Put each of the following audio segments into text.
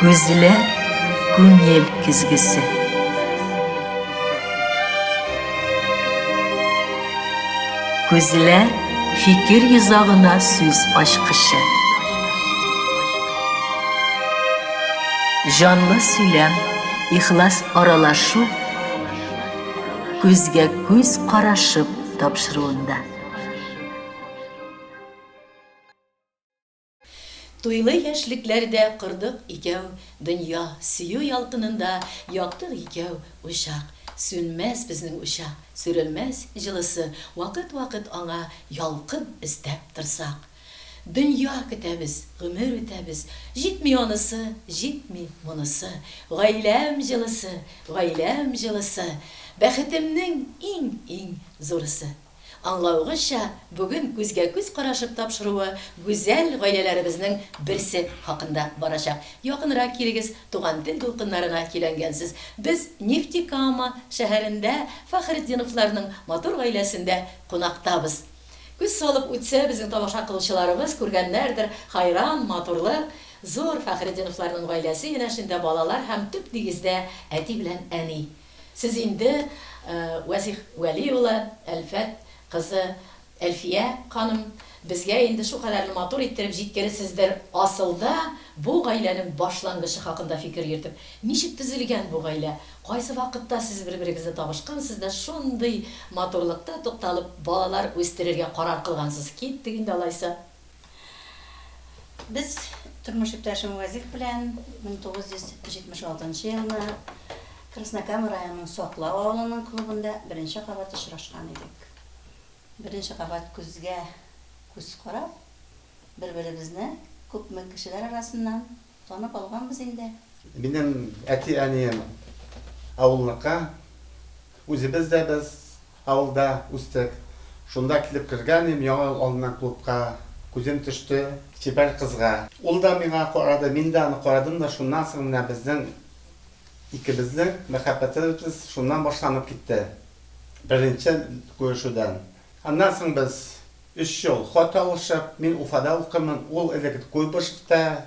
Күзләр күңел көзгесе. Күзләр фикер йозагына сүз ачкычы. Җанлы сөйләм, ихлас аралашу күзгә күз карашып тапшыруында. Туйлы яшьлекләрдә кордык икәү дөнья, Сөю ялкынында яктык икәү учак. Сүнмәс безнең учак, сүрелмәс җылысы, Вакыт-вакыт аңа ялкын өстәп торсак. Дөнья көтәбез, гомер үтәбез, Җитми анысы, җитми монысы. Гаиләм җылысы, гаиләм җылысы, Бәхетемнең иң-иң зурысы. Аңлавыгызча, бүген күзгә-күз карашып тапшыруы гүзәл гаиләләребезнең берсе хакында барачак. Якынрак килегез, туган тел дулкыннарына көйләнгәнсез. Без Нефтекама шәһәрендә Фәхретдиновларның матур гаиләсендә кунактабыз. Күз салып үтсә, безнең тамаша кылучыларыбыз күргәннәрдер, хайран матурлык, зур Фәхретдиновларның гаиләсе янәшендә балалар һәм төп нигездә әти белән әни. Сез инде Вәсих Вәли улы, Әлфәт кызы Әлфия ханым, безгә инде шулкадәрле матур иттереп җиткересездер, асылда бу гаиләнең башлангычы хакында фикер йөртеп, ничек төзелгән бу гаилә, кайсы вакытта сез бер-берегезне табышкансыз да шундый матурлыкта тукталып балалар үстерергә карар кылгансыз? Киттек инде алайса. Без тормыш иптәшем Вәзих белән 1976 нчы елны Краснокама районының Саклау авылының клубында беренче кабат очрашкан идек. Беренче кабат күзгә күз карап, бер-беребезне күпме кешеләр арасыннан танып алганбыз инде. Минем әти-әнием авылныкы. Үзебез дә без авылда үстек. Шунда килеп кергән идем, Яңа ел алдыннан клубка. Күзем төште чибәр кызга. Ул да миңа карады, мин дә аны карадым да, шуннан соң менә безнең икебезнең мәхәббәтебез шуннан башланып китте. Беренче күрешүдән. Аннан соң без өч ел хат алышып, мин Уфада укымын, ул элек Куйбышевта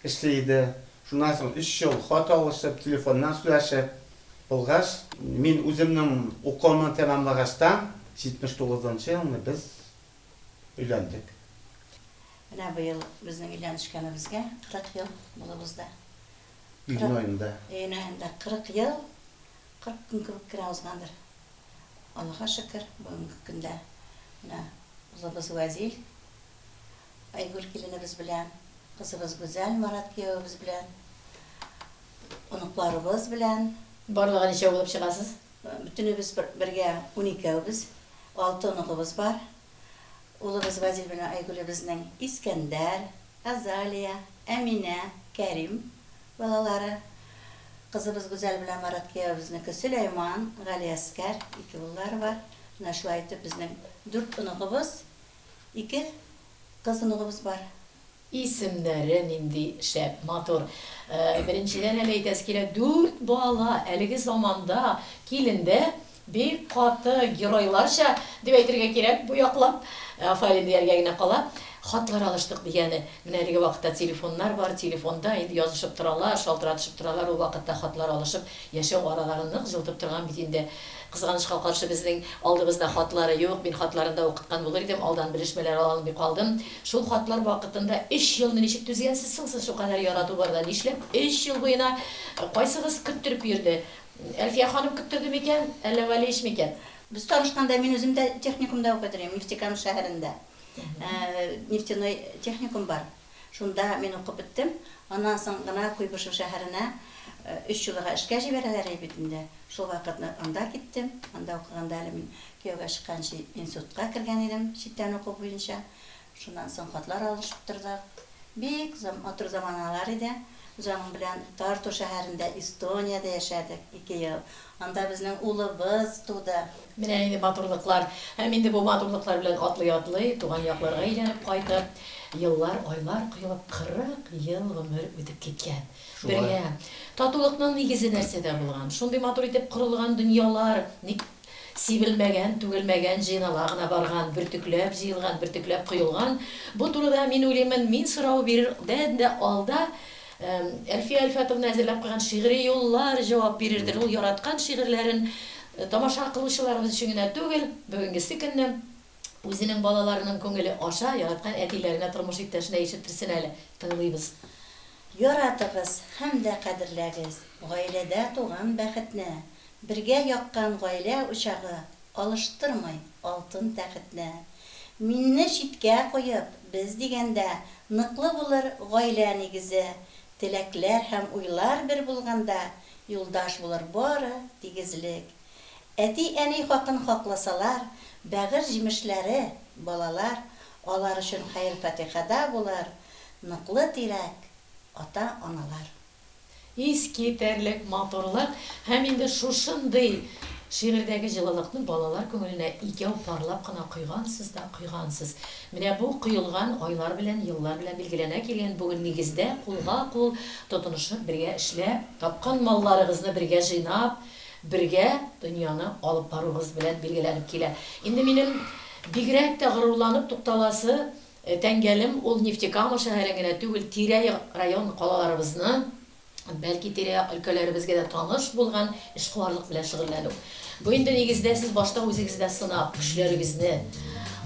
Эшли иде. Шуннан соң өч ел хат алышып, телефоннан сөйләшеп булгач, мин үземнең укуымны тәмамлагачтан, 79 нчы елны без өйләндек. Менә быел безнең өйләнешкәнебезгә 40 ел булып узды. Июнь аенда. Июнь аенда 40 ел, 40 көн кебек кенә узгандыр. Аллага шөкер, бүгенге көндә менә улыбыз Вәзил Айгөл киленебез белән, кызыбыз Гүзәл Марат киявебез белән, оныкларыбыз белән. Барлыгы ничәү булып чыгасыз? Бөтенебез бергә уникәүбез. Алты оныгыбыз бар. Улыбыз Вазил белән Айгөлебезнең Искәндәр, Азалия, Әминә, Кәрим балалары. Кызыбыз Гүзәл белән Марат киявебезнеке Сөләйман, Галиәскәр, ике уллары бар. Менә шулай итеп безнең дүрт оныгыбыз, Ике кыз оныгыбыз бар. Исемнәре нинди шәп, матур. Беренчедән әле әйтәсе килә, дүрт бала, әлеге заманда килен дә бик каты геройларча дип әйтергә кирәк, бу яклап, афәрин дияргә генә кала. Хатлар алыштык дигәне. Менә әлеге вакытта телефоннар бар, телефонда инде язышып торалар, шалтыратышып торалар, ул вакытта хатлар алышып яшәү араларын нык җылытып торган бит инде. Кызганычка каршы, безнең алдыбызда хатлары юк. Мин хатларын да укыткан булыр идем, алдан белешмәләр ала алмый калдым. Шул хатлар вакытында өч елны ничек түзгәнсез соң сез шулкадәр ярату барда? Нишләп өч ел буена кайсыгыз көттереп йөрде? Әлфия ханым көттерде микән, әллә Вәлиевич микән? Без танышканда мин үзем дә техникумда укый торыйм, Нефтекама шәһәрендә нефтяной техникум бар. Шунда мин укып беттем. Аннан соң гына Куйбышев шәһәренә өч елга эшкә җибәрәләр иде бит инде. Шул вакытны анда киттем. Анда укыганда әле мин кияүгә чыкканчы институтка кергән идем, читтән уку буенча. Шуннан соң хатлар алышып тордык. Бик матур заманалар иде. Без аның белән Тарту шәһәрендә, Эстониядә яшәдек ике ел. Анда безнең улыбыз туды. Менә инде матурлыклар. Һәм инде бу матурлыклар белән атлый-атлый, туган якларга әйләнеп кайтып, еллар, айлар коелып, 40 ел гомер үтеп киткән. Бергә. Татулыкның нигезе нәрсәдә булган? Шундый матур итеп корылган дөньялар ник сибелмәгән, түгелмәгән, җыйнала гына барган, бөртекләп җыелган, бөртекләп коелган? Бу турыда, мин уйлыймын, мин сорау бирердән дә алда. Әлфия Әлфәтовна әзерләп куйган шигъри юллар җавап бирердер. Ул яраткан шигырьләрен тамаша кылучыларыбыз өчен генә түгел, бүгенгесе көнне үзенең балаларының күңеле аша яраткан әтиләренә, тормыш иптәшенә ишеттерсен әле. Тыңлыйбыз. Яратыгыз һәм дә кадерләгез гаиләдә туган бәхетне. Бергә яккан гаилә учагы алыштырмый алтын тәхетне. Минне читкә куеп, без дигәндә, ныклы булыр гаилә нигезе. Теләкләр һәм уйлар бер булганда, юлдаш булыр бары тигезлек. Әти-әни хакын хакласалар, бәгырь җимешләре, балалар, алар өчен хәер-фатихада булыр ныклы терәк, ата-аналар. Искитәрлек матурлык һәм инде шушындый шигырьдәге җылылыкны балалар күңеленә икәү парлап кына койгансыз да койгансыз. Менә бу коелган айлар белән, еллар белән билгеләнә килгән бүген нигездә кулга-кул тотынышып бергә эшләп, тапкан малларыгызны бергә җыйнап, бергә дөньяны алып баруыгыз белән билгеләнеп килә. Инде минем бигрәк тә горурланып тукталасы Тәңгәлем ул Нефтекама шәһәрен генә түгел, тирә-як район калаларыбызны, бәлки тирә-як өлкәләребезгә дә таныш булган эшкуарлык белән шөгыльләнү. Бу инде нигездә сез башта үзегездә сынап, көчләрегезне,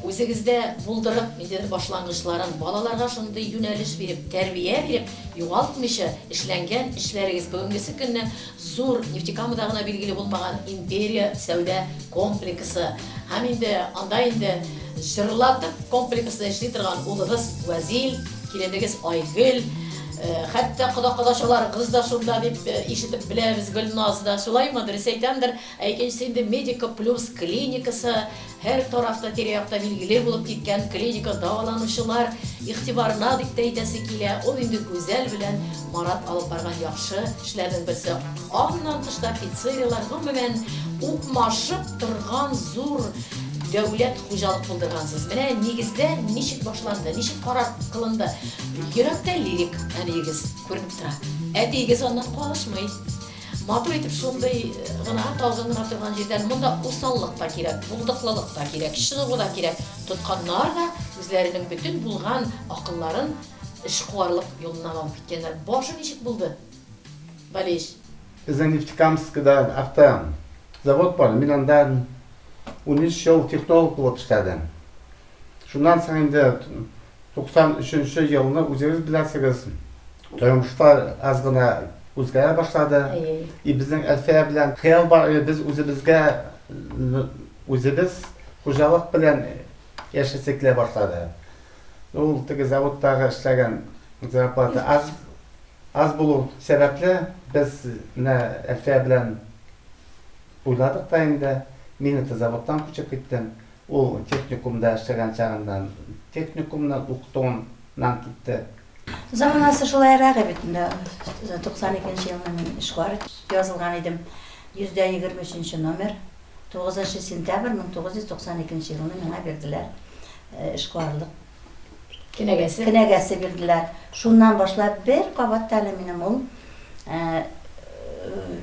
үзегездә булдырып, ниндидер башлангычларын, балаларга шундый юнәлеш биреп, тәрбия биреп, югалтмыйча эшләнгән эшләрегез бүгенгесе көнне Зур Нефтекамада гына билгеле булмаган Империя сәүдә комплексы һәм инде анда инде җырлатып комплекста эшли торган улыгыз Вәзил, киленегез Айгөл, хәтта кода-кодачаларыгыз да шунда дип ишетеп беләбез, Гөлназ да, шулаймы, дөрес әйтәмдер? Ә икенчесе инде Медика Плюс клиникасы, Һәр тарафта, тирә-якта билгеле булып киткән клиника дәваланучылар игътибарына дип тә әйтәсе килә. Ул инде Гүзәл белән Марат алып барган яхшы эшләрнең берсе. Аннан тыш та пиццерияләр, гомумән, укмашып торган зур дәүләт хуҗалык булдыргансыз. Менә нигездә ничек башланды, ничек карар кылынды? Йөрәктә лирик әниегез күренеп тора. Әтиегез аннан калышмый. Матур итеп шундый гына талгын гына торган җирдән монда усаллык та кирәк, булдыклылык та кирәк, чыныгу да кирәк. Тотканнар да үзләренең бөтен булган акылларын эшкуарлык юлыннан алып киткәннәр. Башы ничек булды, Балиш? Безнең Нефтекамскида автозавод бар, мин анда 13 ел технолог булып эшләдем. Шуннан соң инде 93 нче елны үзегез беләсегез, тормышлар аз гына үзгәрә башлады. И безнең Әлфия белән хыял бар иде, без үзебезгә үзебез хуҗалык белән яшисе килә башлады. Ул теге заводтагы эшләгән зарплата аз аз булу сәбәпле, без менә Әлфия белән уйладык та инде, мин это заводтан күчеп киттем. Ул техникумда эшләгән чагыннан техникумны укытуыннан китте. Заманасы шулайрак бит инде. 92 нче елны мин эшкуар язылган идем. 123 нче номер. 9 сентябрь 1992 нче елны миңа бирделәр эшкуарлык кенәгәсе. Кенәгәсе бирделәр. Шуннан башлап бер кабат та әле минем ул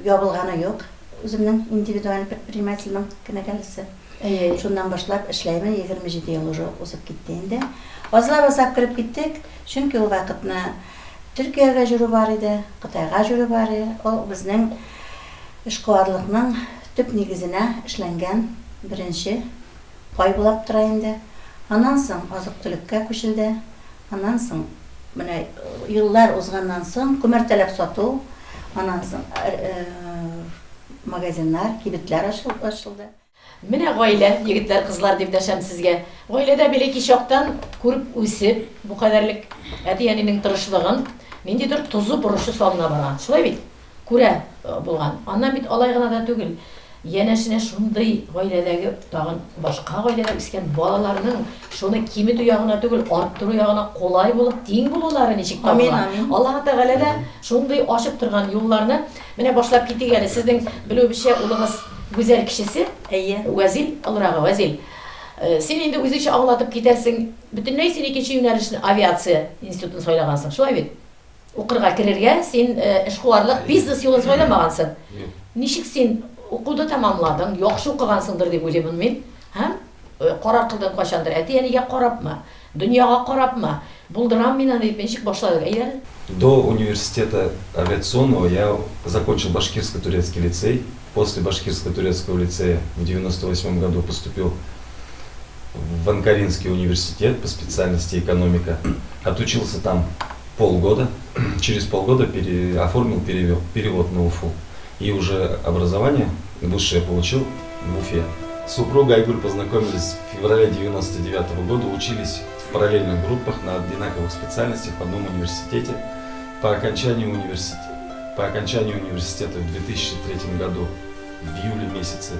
ябылганы юк. Үземнең индивидуаль предпринимательнең кенәгәлесе. Әйе. Шуннан башлап эшләймен, 27 ел уже узып китте инде. Азлап-азлап кереп киттек, чөнки ул вакытны Төркиягә җөрү бар иде, Кытайга җөрү бар иде. Ул безнең эшкуарлыкның төп нигезенә эшләнгән беренче пай булап тора инде. Аннан соң азык-төлеккә күчелде. Аннан соң менә еллар узганнан соң күмәртәләп сату, аннан соң магазиннар, кибетләр ачылды. Менә гаилә, егетләр, кызлар дип дәшәм сезгә. Гаиләдә бәләкәй чактан күреп үсеп, бу кадәрлек әти-әнинең тырышлыгын, ниндидер тозы-борычы салына барган. Шулай бит? Күрә булган. Аннан бит алай гына да түгел, янәшенә шундый гаиләдәге тагын башка гаиләдә үскән балаларның шуны киметү ягына түгел, арттыру ягына кулай булып, тиң булулары ничек табыла. Аллаһы Тәгалә дә шундый ачып торган юлларны менә башлап китик әле. Сезнең белүебезчә, улыгыз Гүзәл кечесе, Әйе. Вәзил олырагы, Вәзил. Син инде үзеңчә аңлатып китәрсең, бөтенләй син икенче юнәлешне, авиация институтын сайлагансың, шулай бит? Укырга керергә син эшкуарлык, бизнес юлын сайламагансың. Ничек син укуды тәмамладың, яхшы укыгансыңдыр дип уйлыймын мин. Һәм карар кылдың кайчандыр, әти-әнигә карапмы, дөньяга карапмы? Булдырам мин аны дип ничек башладык, әйдә әле. До университета авиационного я закончил Башкирско-турецкий лицей. После Башкирско-турецкого лицея в 98 году поступил в Анкаринский университет по специальности экономика. Отучился там полгода. Через полгода пере, оформил перевод, перевод на Уфу. И уже образование высшее получил в Уфе. Супруга Айгуль познакомились в феврале 99 года, учились в параллельных группах на одинаковых специальностях в одном университете. По окончанию, университета, по окончанию университета в 2003 году, в июле месяце,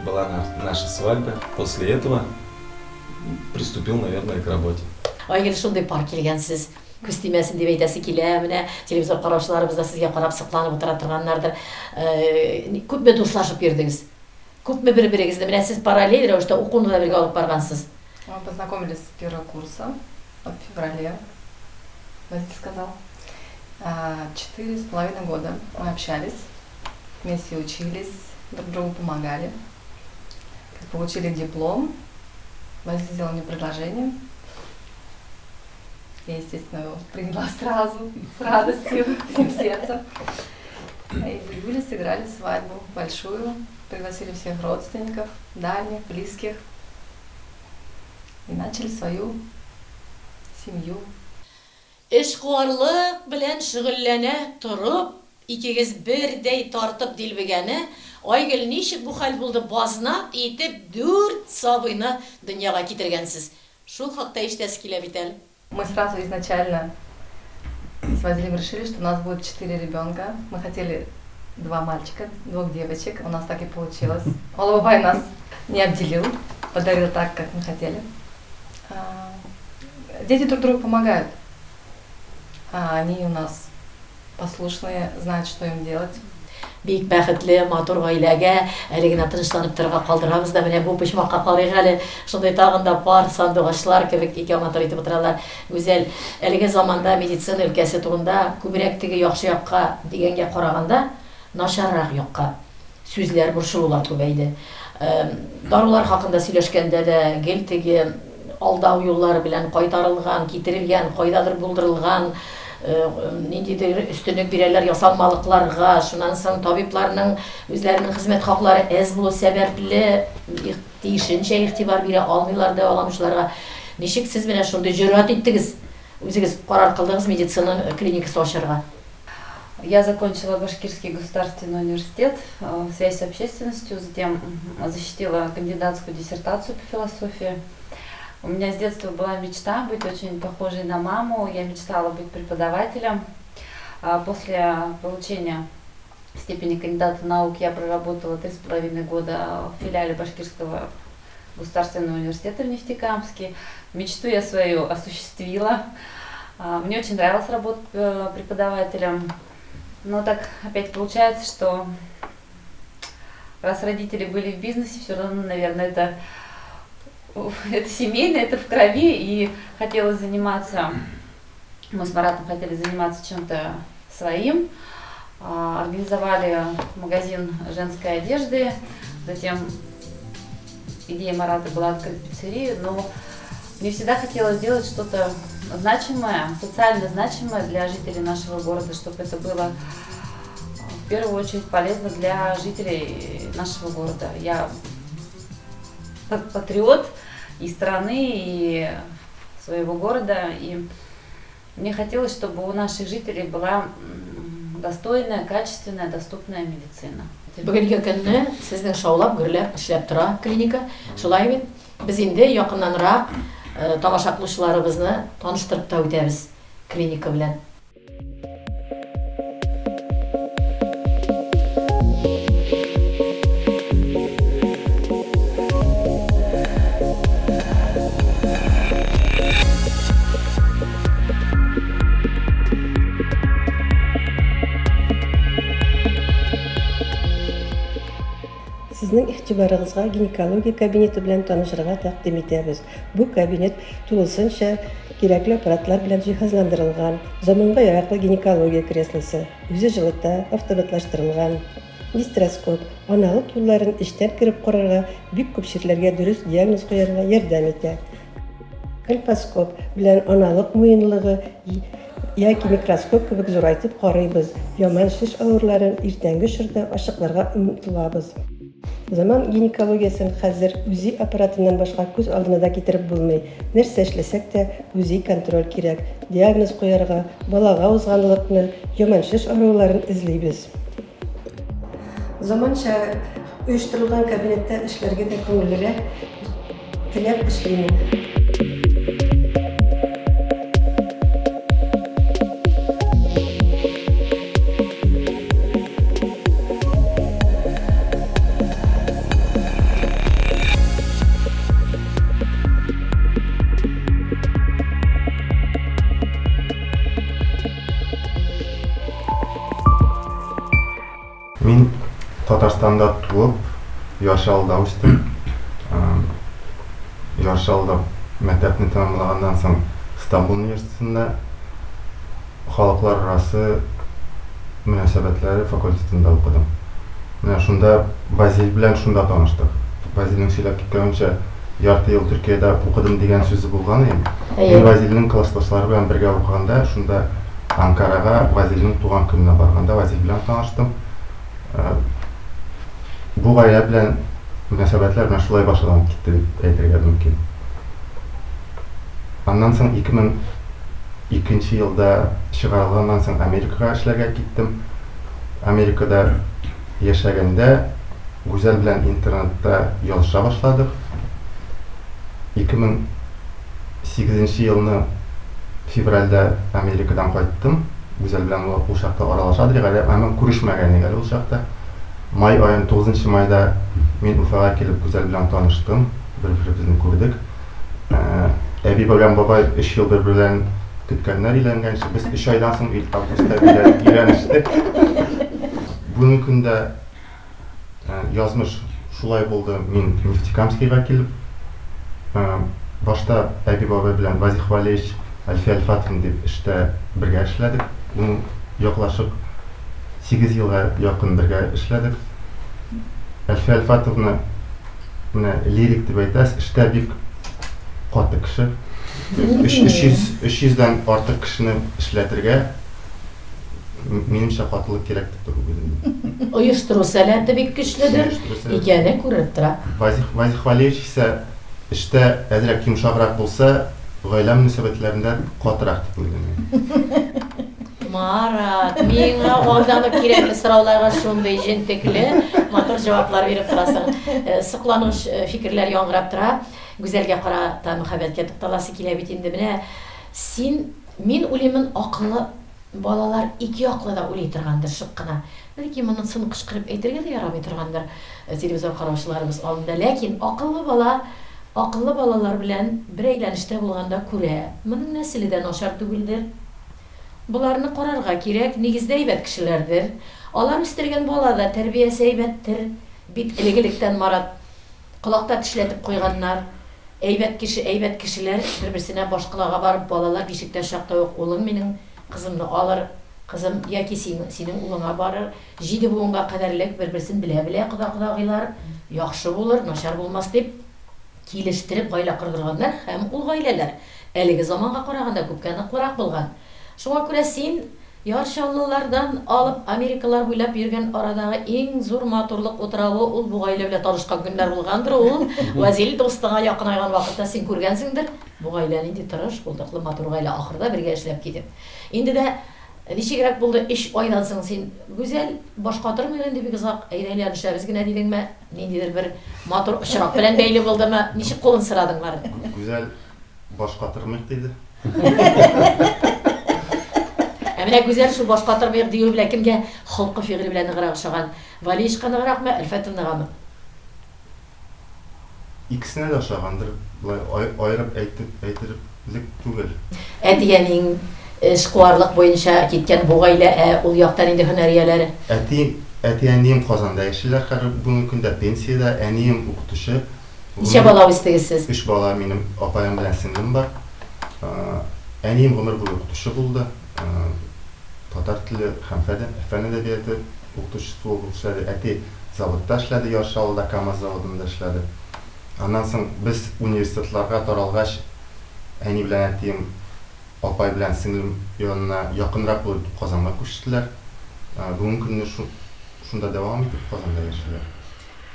была наша свадьба. После этого приступил, наверное, к работе. Айгөл, шундый пар килгәнсез. Күз тимәсен дип әйтәсе килә. Менә телевизор караучыларыбыз да сезгә карап сокланып утыра торганнардыр. Күпме дуслашып йөрдегез? Күпме бер-берегезне, менә сез параллель рәвештә укуны да бергә алып баргансыз. Мы познакомились с первого курса, в феврале, Василий сказал. 4,5 года мы общались, вместе учились, друг другу помогали. Получили диплом, Василий сделал мне предложение. Я, естественно, его приняла сразу, с радостью, всем сердцем. И в июле сыграли свадьбу большую, пригласили всех родственников, дальних, близких. И начали свою семью. Эшкуарлык белән шөгыльләнә торып, икегез бердәй тартып дилбегәне, Айгөл, ничек бу хәл булды, базнат итеп дүрт сабыйны дөньяга китергәнсез. Шул хакта ишетәсе килә бит әле. Мы сразу изначально с Вазилем решили, что у нас будет 4 ребенка. Мы хотели 2 мальчика, 2 девочек. У нас так и получилось. Олы бабай нас не обделил, подарил так, как мы хотели. Дети друг другу помогают. Они у нас послушные, знают, что им делать. Бик бәхетле, матур гаиләгә әле генә тынычланып торырга калдырабыз да, менә бу почмакка карыйк әле. Шундый тагын да пар сандугачлар кебек икәү матур итеп утыралар. Гүзәл, әлеге заманда медицина өлкәсе турында күбрәк теге яхшы якка дигәнгә караганда, начаррак якка сүзләр, борчылулар күбәйде. Дарулар хакында сөйләшкәндә дә гел теге алдау юллары белән кайтарылган, китерелгән, кайдадыр булдырылган ниндидер өстенлек бирәләр ясалмалыкларга. Шуннан соң табибларның үзләренең хезмәт хаклары әз булу сәбәпле тиешенчә игътибар бирә алмыйлар дәваланучыларга. Ничек сез менә шундый җөрьәт иттегез? Үзегез карар кылдыгыз медицина клиникасы ачарга? Я закончила Башкирский государственный университет, связь с общественностью, затем защитила кандидатскую диссертацию по философии. У меня с детства была мечта быть очень похожей на маму, я мечтала быть преподавателем. После получения степени кандидата наук я проработала 3,5 года в филиале Башкирского государственного университета в Нефтекамске. Мечту я свою осуществила. Мне очень нравилось работать преподавателем. Но так опять получается, что раз родители были в бизнесе, все равно, наверное, это семейное, это в крови, и хотелось заниматься, мы с Маратом хотели заниматься чем-то своим. Организовали магазин женской одежды, затем идея Марата была открыть пиццерию, но мне всегда хотелось сделать что-то значимое, социально значимое для жителей нашего города, чтобы это было в первую очередь полезно для жителей нашего города. Я патриот и страны, и своего города, и мне хотелось, чтобы у наших жителей была достойная, качественная, доступная медицина. Бүгенге көнне сезнең шаулап, гөрләп эшләп тора клиника. Шулай бит? Без инде якыннанрак тамаша кылучыларыбызны таныштырып та үтәбез клиника белән. Сезнең игътибарыгызга гинекология кабинеты белән танышырга тәкъдим итәбез. Бу кабинет тулысынча кирәкле аппаратлар белән җиһазландырылган, заманга яраклы гинекология креслосы, үзе җылыта, автоматлаштырылган гистероскоп, аналык юлларын эчтән кереп карарга, бик күп чирләргә дөрес диагноз куярга ярдәм итә. Кольпоскоп белән аналык муенлыгы яки микроскоп кебек зурайтып карыйбыз, яман шеш авыруларын иртәнге чорда ачыкларга омтылабыз. Заман гинекологиясен хәзер УЗИ аппаратыннан башка күз алдына да китереп булмый. Нәрсә эшләсәк тә, УЗИ контроль кирәк. Диагноз куярга, балага узганлыкны, яман шеш авыруларын эзлибез. Заманча оештырылган кабинетта эшләргә дә күңеллерәк, теләп эшлим мин. Мин Татарстанда туып, Яр Чаллыда үстем. Яр Чаллыда мәктәпне тәмамлаганнан соң Стамбул университетында халыклар арасы мөнәсәбәтләре факультетында укыдым. Менә шунда Вазил белән шунда таныштык. Вазилнең сөйләп киткәвенчә, ярты ел Төркиядә укыдым дигән сүзе булган иде. Мин Вазилнең классташлары белән бергә укыганда, шунда Анкарага Вазилнең туган көненә барганда Вазил белән таныштым. Бу гаилә белән мөнәсәбәтләр менә шулай башланып китте дип әйтергә мөмкин. Аннан соң 2002 нче елда чыгарылганнан соң Америкага эшләргә киттем. Америкада яшәгәндә Гүзәл белән интернетта языша башладык. 2008 нче елны февральдә Америкадан кайттым. Гүзәл белән ул чакта аралаша идек әле, әмма күрешмәгән идек әле ул чакта. Май аен, 9 нчы майда мин Уфага килеп Гүзәл белән таныштым, бер-беребезне күрдек. Әби белән бабай өч ел бер-берләрен көткәннәр өйләнгәнче, без өч айдан соң августта өйләнештек. Бүгенге көндә Язмыш шулай булды, мин Нефтекамскига килеп, башта әби-бабай белән Вазих Валеевич, Әлфия Әлфатовна дип эштә бергә эшләдек. Ун, яклашык сигез елга якын бергә эшләдек. Әлфия Әлфатовна менә лирик дип әйтәсез, эштә бик каты кеше. 300, 300 дән артык кешене эшләтергә Минемчә, катылык кирәк дип тор үземне. Оештыру сәләте бик көчледер, икәне күренеп тора. Вазих, Вазих Валеевич исә эштә әзрәк йомшаграк булса, гаилә мөнәсәбәтләрендә катырак дип уйлыйм мин. Марат, миңа алдан ук кирәкле сорауларга шундый җентекле, матур җаваплар биреп торасың. Сокланыш фикерләр яңгырап тора. Гүзәлгә карата мөхәббәткә тукталасы килә бит инде. Менә син Мин уйлыймын, акыллы балалар ике яклы да уйлый торгандыр, шык кына. Бәлки, монысын кычкырып әйтергә дә ярамый торгандыр телевизор караучыларыбыз алдында. Ләкин акыллы бала акыллы балалар белән бер әйләнештә булганда күрә, моның нәселе дә начар түгелдер. Боларны карарга кирәк, нигездә әйбәт кешеләрдер. Алар үстергән бала да тәрбиясе әйбәттер. Бит элек-электән, Марат, Колакта тешләтеп куйганнар. Әйбәт кеше, әйбәт кешеләр бер-берсенә башкалага барып, балалар бишектә чакта ук улың минем кызымны алыр, кызым яки син, синең улыңа барыр. Җиде буынга кадәрлек бер-берсен белә-белә кода-кодагыйлар, яхшы булыр, начар булмас дип, килештереп гаилә кордырганнар һәм ул гаиләләр әлеге заманга караганда күпкә ныклырак булган. Шуңа күрә син Яр Чаллылардан алып Америкалар буйлап йөргән арадагы иң зур матурлык утравы ул бу гаилә белән танышкан көннәр булгандыр ул Вәзил дустыңа якынайган вакытта син күргәнсеңдер бу гаилә нинди тырыш, булдыклы, матур гаилә ахырда бергә эшләп китеп инде дә ничегрәк булды өч айдан соң син Гүзәл баш катырмыйк инде бик озак әйдә өйләнешәбез генә дидеңме ниндидер бер матур очрак белән бәйле булдымы ничек кулын сорадың Марат? Гүзәл баш катырмыйк диде. Ә менә Гүзәл шул баш катырмыйк диюе белән кемгә холкы-фигыле белән ныграк ошаган? Валиевичка ныгракмы, Әлфәтовнагамы? Икесенә дә ошагандыр, болай аерып әйтеп әйтерлек түгел. Әти-әниең эшкуарлык буенча киткән бу гаилә, ә ул якта нинди һөнәр ияләре? Әти, әти-әнием Казанда яшиләр хәзер бүгенге көндә, пенсиядә. Әнием укытучы. Ничә бала үстегез сез? Өч бала, минем апаем белән сеңлем бар. Әнием гомер буе укытучы булды. Татар теле һәм фән әдәбияты укытучысы булып эшләде. Әти заводта эшләде, Яр Чаллыда КАМАЗ заводында эшләде. Аннан соң без университетларга таралгач, Әни белән әтием апай белән сеңлем янына якынрак булыр дип Казанга күчтеләр. Бүгенге көнне шунда дәвам итеп Казанда яшиләр.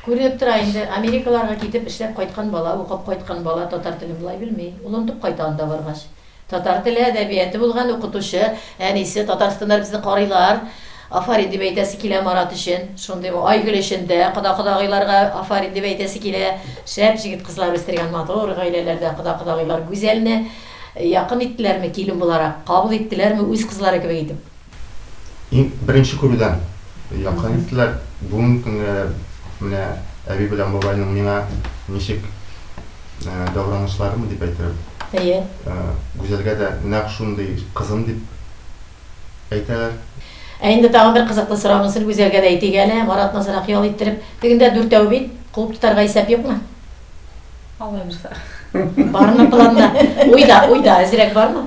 Күренеп тора инде, Америкаларга китеп эшләп кайткан бала, укып кайткан бала татар телен болай белми. Ул онытып кайта анда баргач. Татар теле, әдәбияте булган укытучы, әнисе, Татарстаннар безне карыйлар, афарин дип әйтәсе килә Марат өчен, шундый Айгөл өчен дә кода-кодагыйларга афарин дип әйтәсе килә. Шәп җегет-кызлар үстергән матур гаиләләрдә кода-кодагыйлар Гүзәлне якын иттеләрме килен буларак, кабул иттеләрме үз кызлары кебек итеп? Иң беренче күрүдән якын иттеләр. Бүгенге көнгә дә менә әби белән бабайның миңа ничек давранышларымы дип әйтер. Әйе. Гүзәлгә дә нәкъ шундый кызым дип әйтәләр. Ә инде тагын бер кызыклы сорау, монысын Гүзәлгә дә әйтик әле, Маратны азрак ял иттереп. Тегендә дүртәү бит, куып тотарга исәп юкмы? Алла бирса. Бармы планда? Уйда, уйда әзрәк бармы?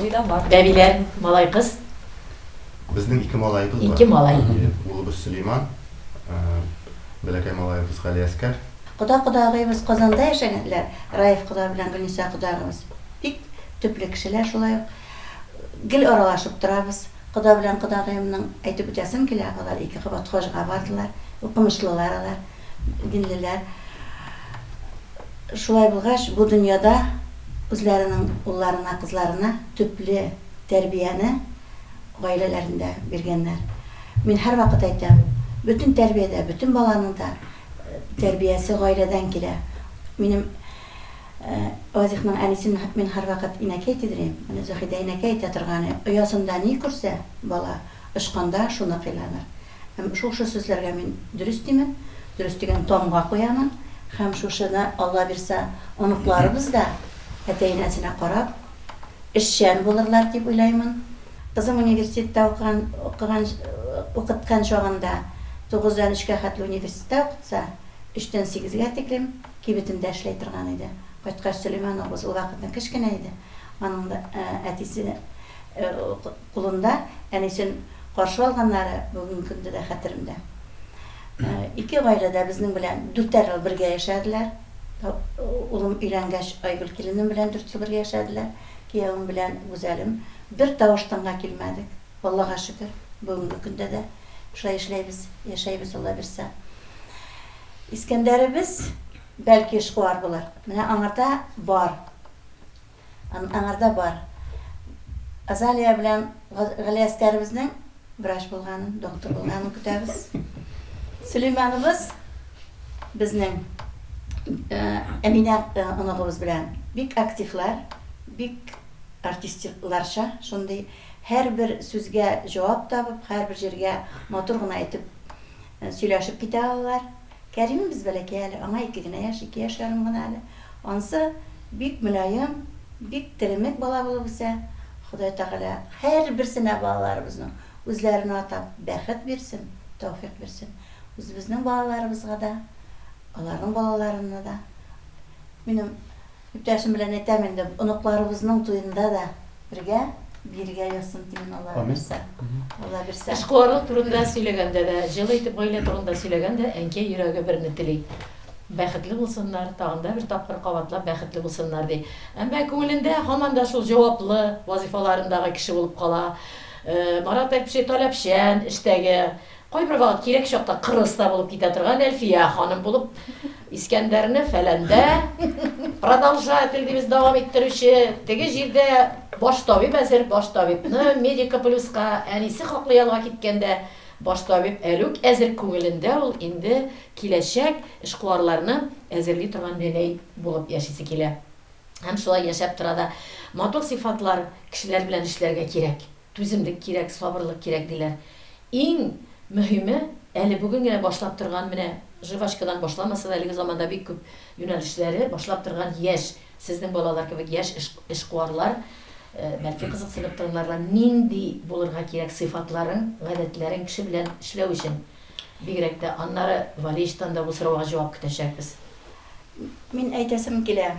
Уйда бар. Бәбиләр, малай-кыз? Безнең ике малаебыз бар. Ике малай. Улыбыз Сөләйман, бәләкәй малаебыз Галиәскәр. Кода-кодагыебыз Казанда яшәгәнләр, Раиф кода белән Гөлниса кодагыбыз. Бик төпле кешеләр шулай ук. Гел аралашып торабыз. Кода белән кодагыемның әйтеп үтәсем килә, алар ике кабат хаҗга бардылар. Укымышлылар алар, динлеләр. Шулай булгач, бу дөньяда үзләренең улларына, кызларына төпле тәрбияне гаиләләрендә биргәннәр. Мин һәрвакыт әйтәм, бөтен тәрбия дә, бөтен баланың да тәрбиясе гаиләдән килә. Минем Вазихның әнисен мин һәрвакыт инәкәй дидерим. Менә Заһидә инәкәй әйтә торган, оясында ни күрсә, бала, очканда шуны кыйланыр. Һәм шушы сүзләргә мин дөрес димен, дөрес дигән тамга куямын. Һәм шушыны, Алла бирса, оныкларыбыз да әтәй-әнәсенә карап, эшчән булырлар дип уйлаймын. Кызым университетта укыган, укыган, укыткан чагында тугыздан өчкә хәтле университетта укытса, өчтән сигезгә тиклем кибетендә эшләй торган иде. Кайткач, Сөләйман абыз ул вакытны кечкенә иде, аның да әтисе кулында әнисен каршы алганнары бүгенге көндә дә хәтеремдә. Ике гаилә дә безнең белән дүртәр ел бергә яшәделәр. Улым өйләнгәч, Айгөл киленем белән дүрт ел бергә яшәделәр. Киявем белән Гүзәлем бер тавыш-тынга килмәдек. Аллага шөкер, бүгенге көндә дә шулай эшләйбез, яшәйбез, Алла бирса. Искәндәребез, бәлки, эшкуар булыр. Менә аңарда бар. Аңарда бар. Азалия белән Галиәскәребезнең врач булганын, доктор булганын көтәбез. Сөләйманыбыз безнең Әминә оныгыбыз белән бик активлар, бик артистларча шундый һәрбер сүзгә җавап табып, һәрбер җиргә матур гына итеп сөйләшеп китә алалар. Кәримебез бәләкәй әле, аңа ике генә яшь, ике яшь ярым гына әле. Ансы бик мөлаем, бик теремек бала булып үсә. Ходай Тәгалә һәрберсенә балаларыбызның үзләренә атап бәхет бирсен, тәүфыйк бирсен. Үзебезнең балаларыбызга да, аларның балаларына да. Минем Иптәшем белән әйтәм инде, оныкларыбызның туенда да бергә биергә язсын димен, Алла бирсә. Алла бирсә. Эшкуарлык турында сөйләгәндә дә, җылы итеп гаилә турында сөйләгәндә әнкәй йөрәге берне тели, бәхетле булсыннар, тагын да бер тапкыр кабатлап бәхетле булсыннар ди. Әмма күңелендә һаман да шул җаваплы вазыйфаларындагы кеше булып кала. Марат әйтмешли, таләпчән, эштәге Кайбер вакыт кирәк чакта кырыс та булып китә торган Әлфия ханым булып, Искәндәрне фәләндә продолжатель дибез, дәвам иттерүче, теге җирдә баш табиб әзер, баш табибны Медика плюска, әнисе хаклы ялга киткәндә, баш табиб әлүк әзер, күңелендә ул инде киләчәк эшкуарларны әзерли торган нәнәй булып яшисе килә. Һәм шулай яшәп тора да. Матур сыйфатлар, кешеләр белән эшләргә кирәк. Түземлек кирәк, сабырлык кирәк, диләр. Иң мөһиме, әле бүген генә башлап торган, менә жвачкадан башламаса да, әлеге заманда бик күп юнәлешләре башлап торган яшь, сезнең балалар кебек яшь эшкуарлар, бәлки кызыксынып тыңларлар, нинди булырга кирәк сыйфатларың, гадәтләрең кеше белән эшләү өчен? Бигрәк тә аннары Валеевтан да бу сорауга җавап көтәчәкбез. Мин әйтәсем килә,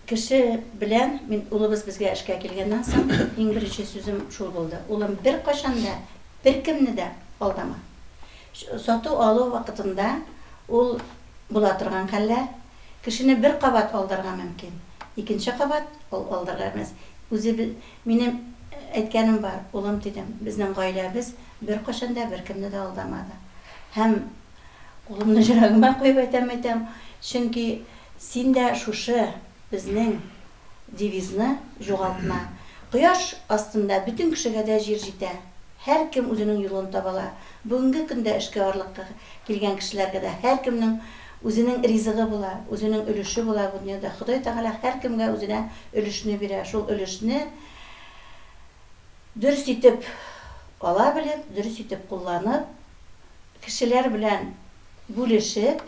Кеше белән, мин улыбыз безгә эшкә килгәннән соң, иң беренче сүзем шул булды, Улым, беркайчан да, беркемне дә алдама. Сату-алу вакытында ул була торган хәлләр. Кешене бер кабат алдарга мөмкин. Икенче кабат ул алдарга кермәс. Үзе минем әйткәнем бар, улым, дидем, безнең гаиләбез беркайчан да беркемне дә алдамады. Һәм кулымны йөрәгемә куеп әйтәм, әйтәм, чөнки син дә шушы безнең девизны югалтма. Кояш астында бөтен кешегә дә җир җитә. Һәркем үзенең юлын таба ала. Бүгенге көндә эшкуарлыкка килгән кешеләргә дә һәркемнең үзенең ризыгы була, үзенең өлеше була бу дөньяда. Ходай Тәгалә һәркемгә үзенә өлешне бирә. Шул өлешне дөрес итеп ала белеп, дөрес итеп кулланып, кешеләр белән бүлешеп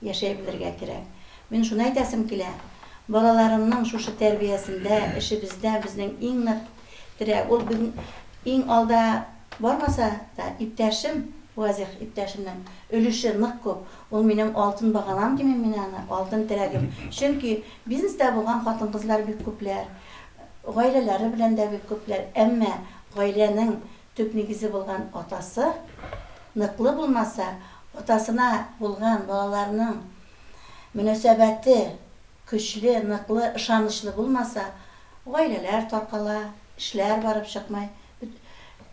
яшәй белергә кирәк. Мин шуны әйтәсем килә, балаларымның шушы тәрбиясендә, эшебездә безнең иң нык терәк, ул бүген иң алда бармаса да, иптәшем, Вазих иптәшемнең өлеше нык күп. Ул минем алтын баганам димим мин аны, алтын терәгем. Чөнки бизнеста булган хатын-кызлар бик күпләр, гаиләләре белән дә бик күпләр. Әмма гаиләнең төп нигезе булган атасы ныклы булмаса, атасына булган балаларның мөнәсәбәте көчле, ныклы, ышанычлы булмаса, гаиләләр таркала, эшләр барып чыкмай.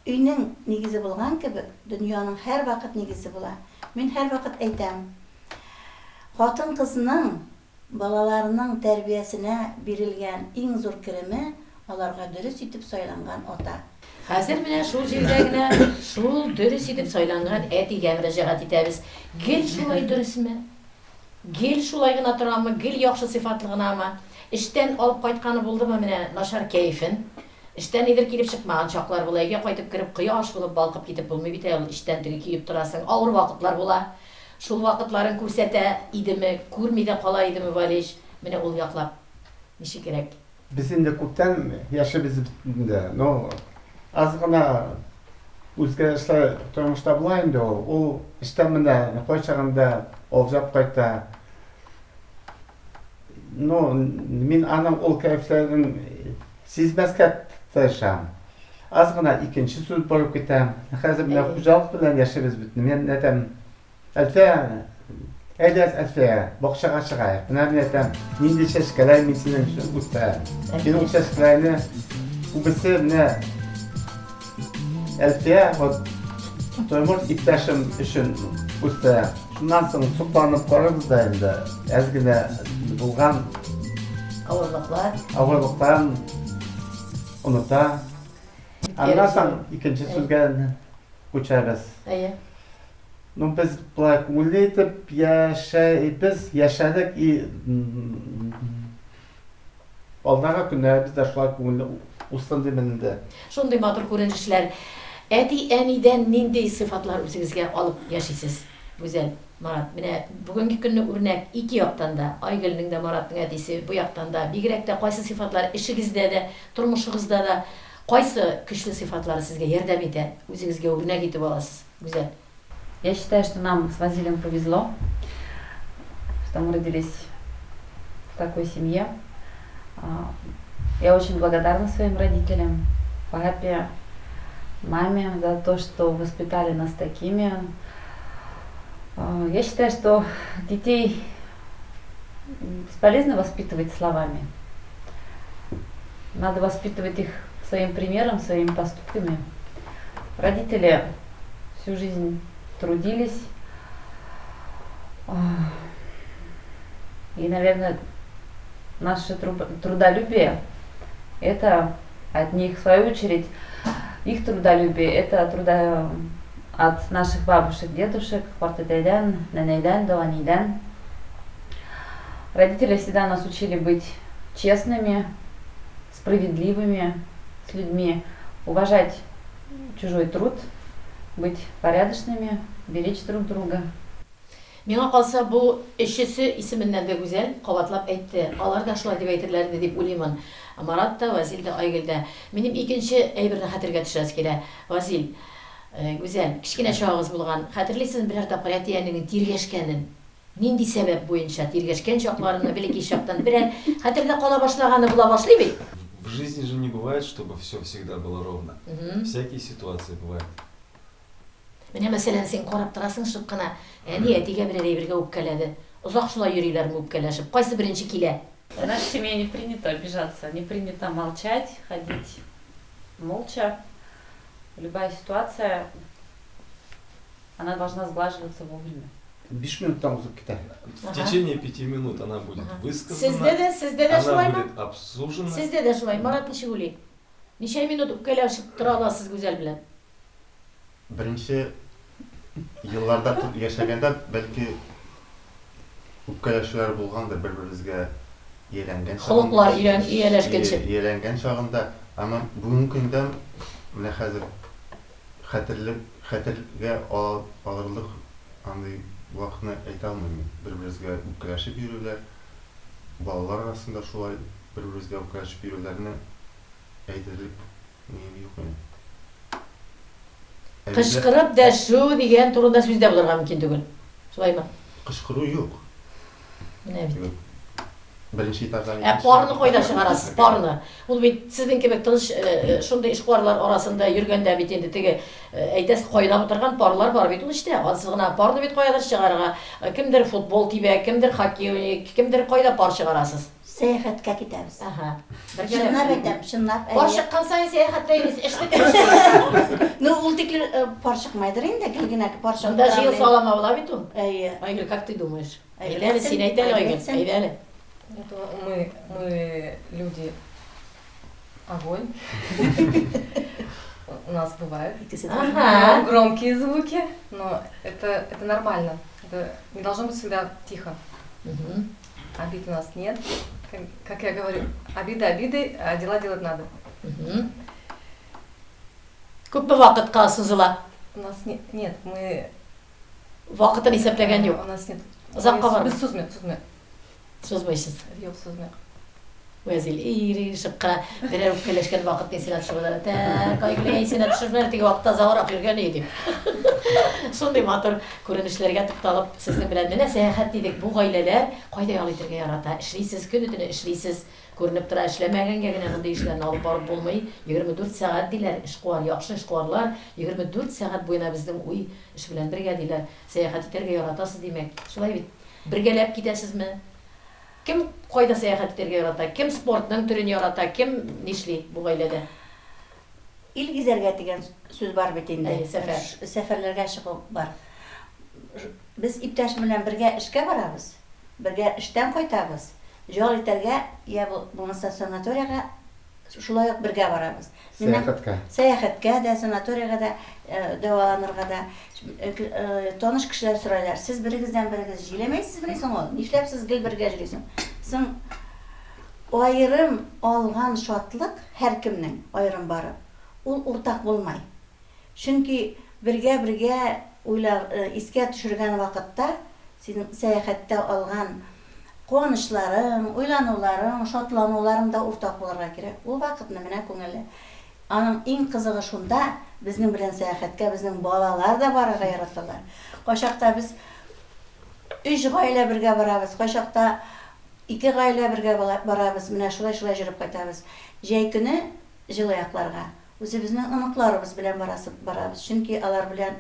Өйнең нигезе булган кебек, дөньяның һәрвакыт нигезе була. Мин һәрвакыт әйтәм, хатын-кызның балаларының тәрбиясенә бирелгән иң зур кереме, аларга дөрес итеп сайланган ата. Хәзер менә шул җирдә генә шул дөрес итеп сайланган әтигә мөрәҗәгать итәбез. Гел шулай дөресме? Гел шулай гына торамы, гел яхшы сыйфатлы гынамы? Эштән алып кайтканы булдымы менә начар кәефен? Эштән нидер килеп чыкмаган чаклар була, өйгә кайтып кереп кояш булып балкып китеп булмый бит әле ул, эчтән теге көеп торасың, авыр вакытлар була. Шул вакытларын күрсәтә идеме, күрми дә кала идеме Валич? Менә ул яклап ничегрәк? Без инде күптән яшибез бит инде. Ну, аз гына үзгәрешләр тормышта була инде ул. Ул эштән менә кайчагында алҗап кайта. Ну, мин аның ул кәефләрен сизмәскә тырышам. Аз гына икенче сүз борып китәм. Хәзер менә хуҗалык белән яшибез бит. Мин әйтәм, Әлфия, әйдә, Әлфия, бакчага чыгаек. Менә мин әйтәм, нинди чәчкәләр мин синең өчен үстерәм. Мин ул чәчкәләрне күбесе менә Әлфия, вот тормыш иптәшем өчен үстерәм. Шуннан соң сокланып карарбыз да инде. Әз генә булган авырлыклар, авырлыкларын оныта. Аннан соң икенче сүзгә күчәбез. Әйе. Ну, без болай күңелле итеп яшәйбез, яшәдек и алдагы көннәребез дә шулай күңелле узсын димен инде. Шундый матур күренешләр. Әти-әнидән нинди сыйфатлар үзегезгә алып яшисез, Гүзәл, Марат? Менә бүгенге көнне үрнәк ике яктан да, Айгөлнең дә, Маратның әтисе бу яктан да, бигрәк тә кайсы сыйфатлар эшегездә дә, тормышыгызда да, кайсы көчле сыйфатлары сезгә ярдәм итә, үзегезгә үрнәк итеп аласыз? Гүзәл. Я считаю, что нам с Вазилем повезло, что мы родились в такой семье. Я очень благодарна своим родителям, папе, маме за то, что воспитали нас такими. Я считаю, что детей бесполезно воспитывать словами. Надо воспитывать их своим примером, своими поступками. Родители всю жизнь трудились. И, наверное, наше трудолюбие – это от них, в свою очередь, их трудолюбие – это труда от наших бабушек, дедушек, картәтәйдән, нәнәйдән, дәү әнидән. Родители всегда нас учили быть честными, справедливыми с людьми, уважать чужой труд, быть порядочными, беречь друг друга. Миңа калса, бу өчесе исеменнән дә Гүзәл кабатлап әйтте. Алар да шулай дип әйтерләр иде дип уйлыймын. Марат та, Вазил дә, Айгөл дә. Минем икенче әйберне хәтергә төшерәсе килә. Вазил, Гүзәл, кечкенә чагыгыз булган. Хәтерлисезме берәр тапкыр әти-әнинең тиргәшкәнен? Нинди сәбәп буенча тиргәшкән чакларны, бәләкәй чактан берәр хәтердә кала башлаганы була башлый бит? В жизни же не бывает, чтобы все всегда было ровно. Всякие ситуации бывают. Менә, мәсәлән, син карап торасың шып кына, әни әтигә берәр әйбергә үпкәләде. Озак шулай йөриләрме үпкәләшеп? Кайсы беренче килә? В нашей семье не принято обижаться, не принято молчать, ходить молча. Любая ситуация, она должна сглаживаться вовремя. Биш минуттан узып китә. В течение пяти минут она будет высказана. Сездә дә, сездә дә Она шулаймы? будет обсужена. Сездә дә шулай. Марат ничек уйлый? Ничә минут үпкәләшеп тора аласыз Гүзәл белән? Беренче елларда яшәгәндә, бәлки, үпкәләшүләр булгандыр, бер-беребезгә ияләнгән Холыклар өйрән ияләшкәнче. Ияләнгән чагында. Әмма бүгенге көндә менә хәзер хәтерле хәтергә алырлык андый вакытны әйтә алмыйм мин. Бер-беребезгә үпкәләшеп йөрүләр, балалар арасында шулай бер-беребезгә үпкәләшеп йөрүләрне әйтерлек Минем юк минем. Кычкырып дәшү дигән турында сүз дә булырга мөмкин түгел. Шулаймы? Кычкыру юк. Менә бит. Беренче этаждан Ә парны кайда чыгарасыз? Парны. Ул бит сезнең кебек тыныч э, э, шундый эшкуарлар арасында йөргәндә бит инде теге э, әйтәсез кайнап утырган парлар бар бит ул эштә. Ансыз гына парны бит каядыр чыгарырга. Кемдер футбол тибә, кемдер хоккей уйный, кемдер кайда пар чыгарасыз? Сәяхәткә китәбез. Ага. Чынлап әйтәм, чынлап. Пар чыккан саен сәяхәттә йөрисез, эшне төгәллисез. Ну, ул тикле э, пар чыкмайдыр инде, гел генә пар чыгып. Монда җыел салама була бит ул. Әйе. Айгөл, как ты думаешь? Әйдә әле, син әйт әле, Айгөл, әйдә әле. Мы, мы люди огонь. У нас бывают ага. громкие звуки, но это, это нормально. Это не должно быть всегда тихо. Угу. Обид у нас нет. Как, как я говорю, обиды обиды, а дела делать надо. Угу. Күпме вакытка сузыла? У нас не, нет, мы... Вакытын исәпләгән юк. У нас нет. Озакка бармый. Без сузмыйк, сузмыйк. Сузмыйсыз. Юк, сузмыйк. Вәзил ирешеп кына берәр үпкәләшкән вакытны исенә төшереп алды. Так, Айгөл исенә төшермәде, теге вакытта озаграк йөргән иде дип. Шундый матур күренешләргә тукталып, сезнең белән менә сәяхәт дидек. Бу гаиләләр кайда ял итәргә ярата? Эшлисез, көне-төне эшлисез. Күренеп тора, эшләмәгәнгә генә мондый эшләрне алып барып булмый. 24 сәгать диләр, эшкуар, яхшы эшкуарлар 24 сәгать буена безнең уй эш белән бергә диләр. Сәяхәт итәргә яратасыз, димәк. Шулай бит? Бергәләп китәсезме? Кем кайда сәяхәт итәргә ярата, кем спортның төрен ярата, кем нишли бу гаиләдә? Ил гизәргә дигән сүз бар бит инде. Әйе, сәфәр. Сәфәрләргә чыгу бар. Без иптәшем белән бергә эшкә барабыз, бергә эштән кайтабыз. Ял итәргә, я булмаса санаториягә шулай ук бергә барабыз. Сәяхәткә. Сәяхәткә дә, санаториягә дә, дәваланырга да. Таныш кешеләр сорайлар, сез берегездән берегез җиләмәйсезмени соң ул? Нишләп сез гел бергә йөрисең? Соң аерым алган шатлык һәркемнең аерым барып, ул уртак булмай. Чөнки бергә-бергә уйла искә төшергән вакытта синең сәяхәттә алган куанычларың, уйлануларың, шатлануларың да уртак булырга кирәк. Ул вакытны менә күңелле. Аның иң кызыгы шунда, безнең белән сәяхәткә безнең балалар да барырга яраталар. Кайчакта без өч гаилә бергә барабыз, кайчакта ике гаилә бергә барабыз, менә шулай-шулай җөреп кайтабыз. Җәй көне җылы якларга Үзебезнең оныкларыбыз белән барасы барабыз, чөнки алар белән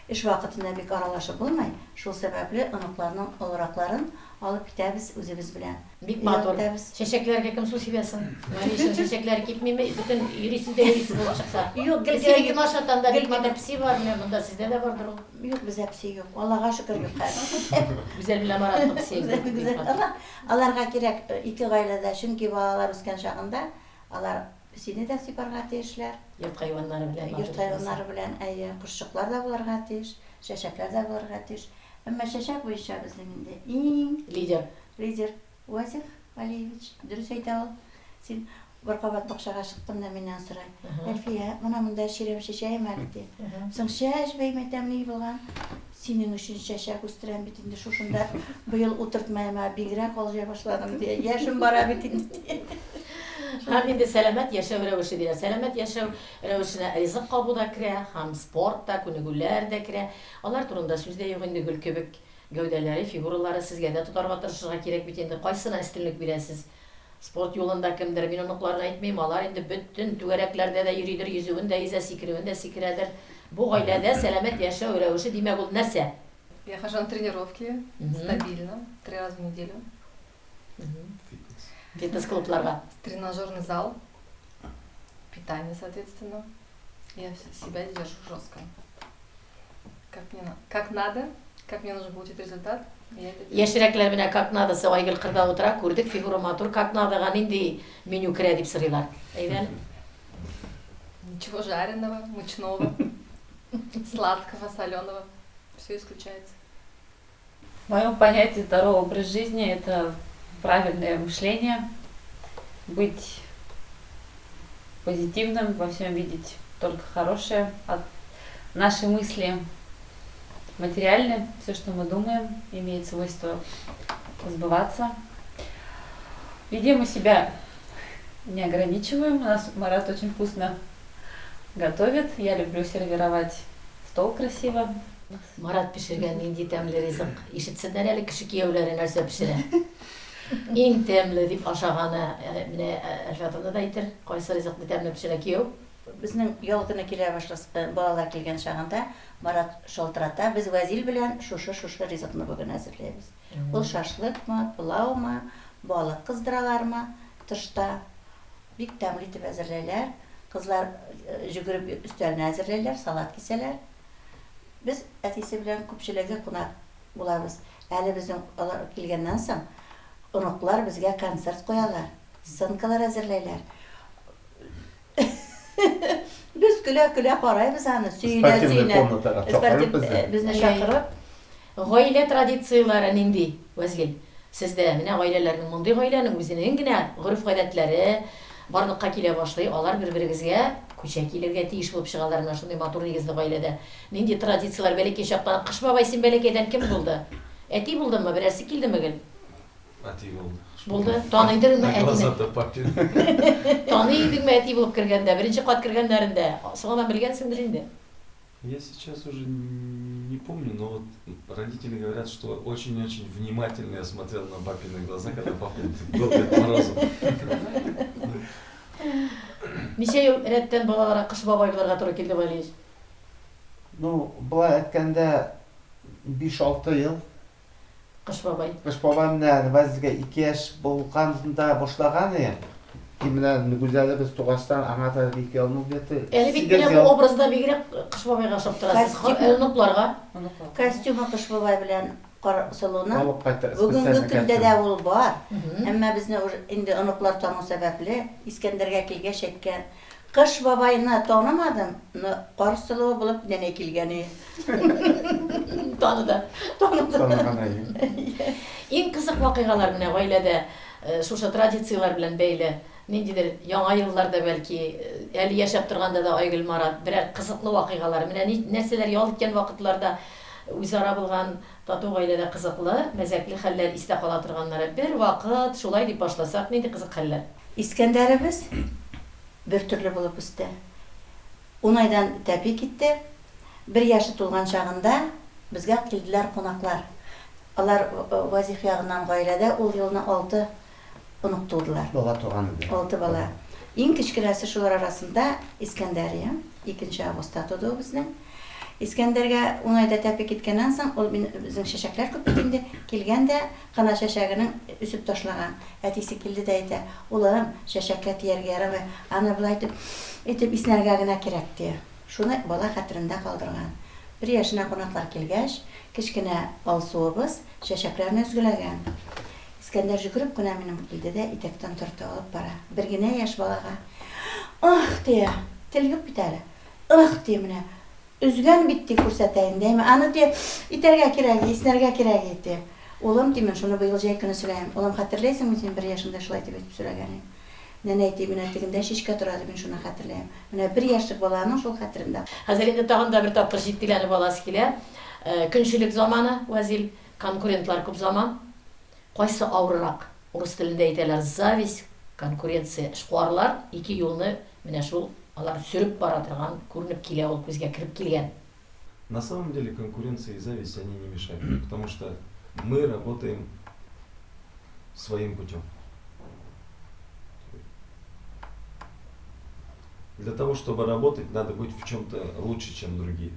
эш вакытында бик аралашып булмый, шул сәбәпле оныкларның олыракларын алып китәбез үзебез белән. Бик Ял матур. итәбез. Чәчәкләргә кем су сибә соң? Менә ни өчен чәчәкләр кипмиме? Бөтен йөрисез дә йөрисез булып чыкса. Юк, гел Песинеке генә нашатан да гел бик матур генә. песи бар, менә монда сездә дә бардыр ул. Юк, бездә песи юк. Аллага шөкер, юк хәзер. Гүзәл белән Маратның песие Гүзәл, бик Гүзәл. матур. Алар, аларга кирәк ике гаиләдә, чөнки балалар үскән чагында алар Песине дә сыйпарга тиешләр. Йорт хайваннары белән матур Йорт хайваннары белән, әйе, кошчыклар да булырга тиеш, чәчәкләр дә булырга тиеш. Әмма чәчәк буенча безнең инде иң Лидер. Лидер Вазих Валиевич. Дөрес әйтә ул. Син бер кабат бакчага чыктым да миннән сорай. Әлфия, менә монда чирәм чәчәем әле, ди. Соң чәчмәем әйтәм, ни булган? Синең өчен чәчәк үстерәм бит инде шушында. Быел утыртмаем, ә бигрәк алҗый башладым, ди. Яшем бара бит инде, ди. Һәм инде сәламәт яшәү рәвеше диләр. Сәламәт яшәү рәвешенә ризык кабу да керә, һәм спорт та, күнегүләр дә керә. Алар турында сүз дә юк инде, гөл кебек гәүдәләре, фигуралары сезгә дә тотарга тырышырга кирәк бит инде. Кайсына өстенлек бирәсез? Спорт юлында кемдер, мин оныкларны әйтмим, алар инде бөтен түгәрәкләрдә дә йөридер, йөзүен дә йөзә, сикерүен дә сикерәдер. Бу гаиләдә сәламәт яшәү рәвеше, димәк, ул нәрсә? Я хожу на тренировки стабильно, три раза в неделю. Фитнес. Фитнес-клубларга. Тренажерный зал, питание, соответственно. Я себя держу жестко. Как мне как надо, как мне нужно получить результат, я это делаю. Яшьрәкләр менә как надо-сы Айгөл кырда утыра, күрдек, фигура матур, как надо-га нинди меню керә дип сорыйлар. Әйдә әле. Ничего жареного, мучного, сладкого, соленого. Все исключается. В моем понятии здоровый образ жизни – это правильное мышление, быть позитивным, во всем видеть только хорошее. От наши мысли материальны, все, что мы думаем, имеет свойство сбываться. Везде мы себя не ограничиваем. У нас Марат очень вкусно готовит. Я люблю сервировать стол красиво. Марат пешергән нинди тәмле ризык. Ишетсеннәр әле кеше кияүләре нәрсә пешерә. Иң тәмле дип ашаганы, менә Әлфәт да әйтер, кайсы ризыкны тәмле пешерә кияү? Безнең ял көне килә башласа, балалар килгән чагында Марат шалтырата, без Вәзил белән шушы-шушы ризыкны бүген әзерләйбез. Ул шашлыкмы, пылаумы, балык кыздыралармы тышта. Бик тәмле итеп әзерләйләр. Кызлар җөгереп өстәлне әзерләйләр, салат кисәләр. Без әтисе белән күпчелеге кунак булабыз. Әле безнең алар килгәннән соң оныклар безгә концерт куялар, сценкалар әзерләйләр. Без көлә-көлә карайбыз аны, Спортивный сөенә-сөенә. комнатага чакырып Спортив безне. безне чакырып. Гаилә традицияләре нинди, Вәзгел? Сездә менә гаиләләрнең мондый гаиләнең үзенең генә гореф-гадәтләре барлыкка килә башлый, алар бер-берегезгә күчә килергә тиеш булып чыгалар менә шундый матур нигезле гаиләдә. Нинди традицияләр бәләкәй чактан? Кыш бабай син бәләкәйдән кем булды? Әти булдымы? Берәрсе килдеме гел? Әти булды. Булды. Таныйдыңмы На әтине? глаза-то папин. Таный идеңме әти булып кергәндә, беренче кат кергәннәрендә? Соңыннан белгәнсеңдер инде. Я сейчас уже не помню, но вот родители говорят, что очень-очень внимательно я смотрел на папины глаза, когда папа был Дед Морозом. Ничә ел рәттән балаларга Кыш бабай булырга туры килде, Валиевич? Ну, болай әйткәндә, 5-6 ел. Кыш бабай. Кыш бабай менә Вазилгә 2 яшь булганда башлаган иде. И менә Гүзәлебез тугачтан аңа да 2 ел, ну где-то Әле бит 8 менә бу ел. образда бигрәк Кыш бабайга ошап торасыз. Костюм. Оныкларга. Костюмы Кыш бабай белән Кар сылуның Алып кайтты бүгенге специальный көндә костюм. дә ул бар. Әмма безне уже инде оныклар тану сәбәпле, Искәндәргә килгәч әйткән, Кыш бабайны танымадым, но Кар сылуы булып нәнәй килгән иде. Таныды. Таныды. Таныган әйе. Иң кызык вакыйгалар менә гаиләдә шушы традицияләр белән бәйле. Ниндидер яңа елларда бәлки, әле яшәп торганда да Айгөл Марат берәр кызыклы вакыйгалар. Менә нәрсәләр ял иткән вакытларда үзара булган тату гаиләдә кызыклы, мәзәкле хәлләр истә кала торганнары. Бер вакыт шулай дип башласак, нинди кызык хәлләр? Искәндәребез бер төрле булып үсте. Ун айдан тәпи китте. Бер яше тулган чагында безгә килделәр кунаклар. Алар Вазих ягыннан гаиләдә ул елны алты онык тудылар. Бала туган иде. Алты бала. Иң кечкенәсе шулар арасында Искәндәрия, 2 августта туды ул безнең. Искәндәргә ун айда тәпи киткәннән соң, ул мин безнең чәчәкләр күп бит инде, килгән дә кына чәчәгенең өзеп ташлаган. Әтисе килде дә әйтә, улым, чәчәккә тияргә ярамый, аны болай итеп, итеп иснәргә генә кирәк, ди. Шуны бала хәтерендә калдырган. Бер яшенә кунаклар килгәч, кечкенә Алсуыбыз чәчәкләрне өзгеләгән. Искәндәр җөгереп кенә минем килде дә итәктән тартып алып бара. Бер генә яшь балага. Ах, дия, тел юк бит әле. Ых, ди менә. Өзгән бит, ди, күрсәтә инде. Әйме, аны ди, итәргә кирәк, иснәргә кирәк ди. Улым, ди, мин шуны быел җәй көне сөйләем. Улым, хәтерләйсеңме, син бер яшеңдә шулай дип әйтеп сөйләгән идең. Нәнәй, ди, менә тегендә чичкә тора, ди, мин шуны хәтерләем. Менә бер яшьлек баланың шул хәтерендә. Хәзер инде тагын да бер тапкыр җитдиләнеп аласы килә. Көнчелек заманы, Вәзил, конкурентлар күп заман. Кайсы авыррак? Урыс телендә әйтәләр, зависть, конкуренция. Эшкуарлар ике юлны менә шул алар сөреп бара торган күренеп килә ул күзгә кереп килгән. На самом деле конкуренция и зависть, они не мешают, потому что мы работаем своим путем. Для того, чтобы работать, надо быть в чем-то лучше, чем другие.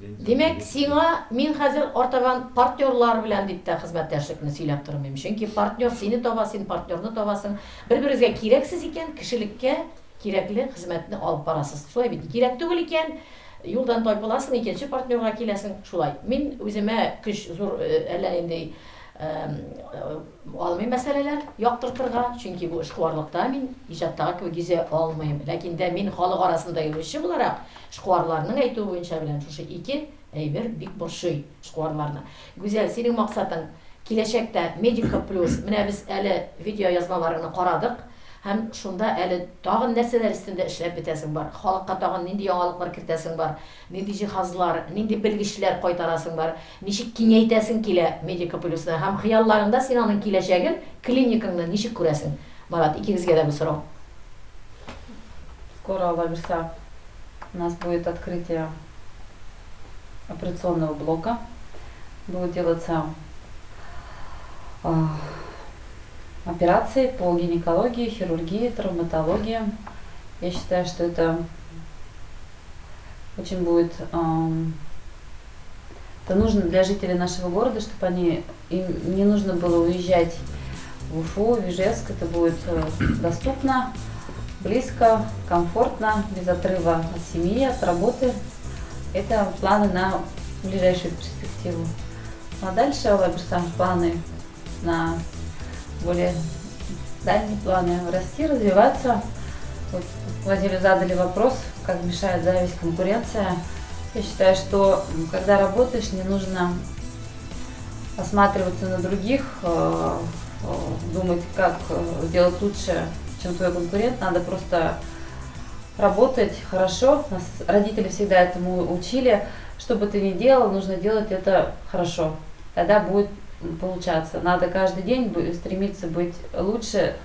Димәк, сиңа мин хәзер артабан партнерлар белән дип тә хезмәттәшлекне сөйләп тормыйм. Чөнки партнер сине таба, син партнерны табасың. Бер-берегезгә кирәксез икән, кешелеккә кирәкле хезмәтне алып барасыз. Шулай бит? Кирәк түгел икән, юлдан тайпыласың, икенче партнерга киләсең. Шулай. Мин үземә көч зур әллә нинди алмыйм мәсьәләләр яктыртырга, чөнки бу эшкуарлыкта мин иҗаттагы кебек йөзә алмыйм. Ләкин дә мин халык арасында йөрүче буларак, Эшкуарларның әйтүе буенча белән шушы ике әйбер бик борчый эшкуарларны. Гүзәл, синең максатың, киләчәктә Медика плюс, менә без әле видеоязмаларыңны карадык һәм шунда әле тагын нәрсәләр өстендә эшләп бетәсең бар, халыкка тагын нинди яңалыклар кертәсең бар, нинди җиһазлар, нинди белгечләр кайтарасың бар, ничек киңәйтәсең килә Медика плюсны һәм хыялларыңда син аның киләчәген, клиникаңны ничек күрәсең? Марат, икегезгә дә бу сорау. Скоро, Алла бирса, у нас будет открытие операционного блока. Будут делаться операции по гинекологии, хирургии, травматологии. Я считаю, что это очень будет это нужно для жителей нашего города, чтобы они, им не нужно было уезжать в Уфу, в Ижевск. Это будет доступно, близко, комфортно, без отрыва от семьи, от работы. Это планы на ближайшую перспективу. А дальше, Алла бирса, планы на более дальние планы расти, развиваться. Вот Владимиру задали вопрос, как мешает зависть, конкуренция. Я считаю, что когда работаешь, не нужно осматриваться на других, думать, как сделать лучше, чем твой конкурент. Надо просто работать хорошо. Нас родители всегда этому учили. Что бы ты ни делал, нужно делать это хорошо. Тогда будет получаться. Надо каждый день стремиться быть лучше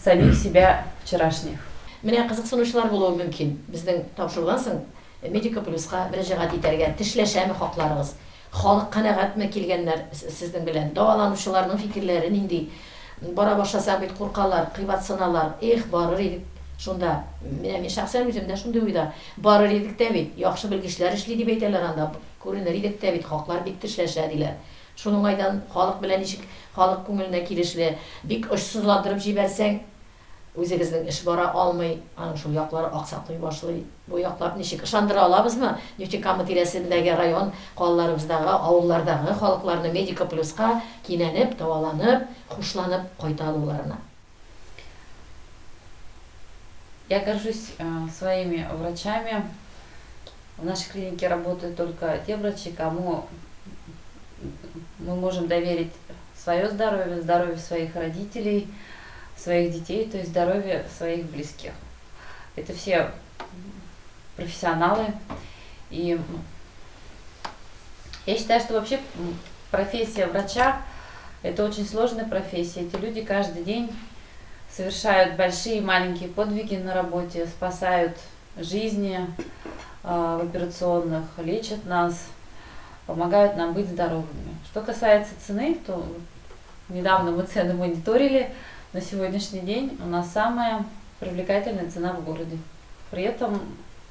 самих себя вчерашних. Менә кызыксынучылар булуы мөмкин. Безнең тапшырудан соң Медика Плюска мөрәҗәгать итәргә, тешләшәме хакларыгыз? Халык канәгатьме килгәннәр сезнең белән? Дәваланучыларның фикерләре нинди? Бара башласаң бит куркалар, кыйбатсыналар. Эх, барыр идек шунда. Менә мин шәхсән үзем дә шундый уйда. Барыр идек тә бит, яхшы белгечләр эшли дип әйтәләр анда, күренер идек тә бит, хаклар бик тешләшә, диләр. Шул уңайдан халык белән ничек, халык күңеленә килешле, бик очсызландырып җибәрсәң, Үзегезнең эш бара алмый, аның шул яклары аксаклый башлый. Бу яклап ничек ышандыра алабызмы Нефтекама тирәсендәге район, калаларыбыздагы, авыллардагы халыкларны Медика плюска кинәнеп, дәваланып, хушланып кайта алуларына? Я горжусь своими врачами. В нашей клинике работают только те врачи, кому мы можем доверить свое здоровье, здоровье своих родителей, своих детей, то есть здоровье своих близких. Это все профессионалы. И я считаю, что вообще профессия врача – это очень сложная профессия. Эти люди каждый день совершают большие и маленькие подвиги на работе, спасают жизни в операционных, лечат нас, помогают нам быть здоровыми. Что касается цены, то недавно мы цены мониторили. На сегодняшний день у нас самая привлекательная цена в городе. При этом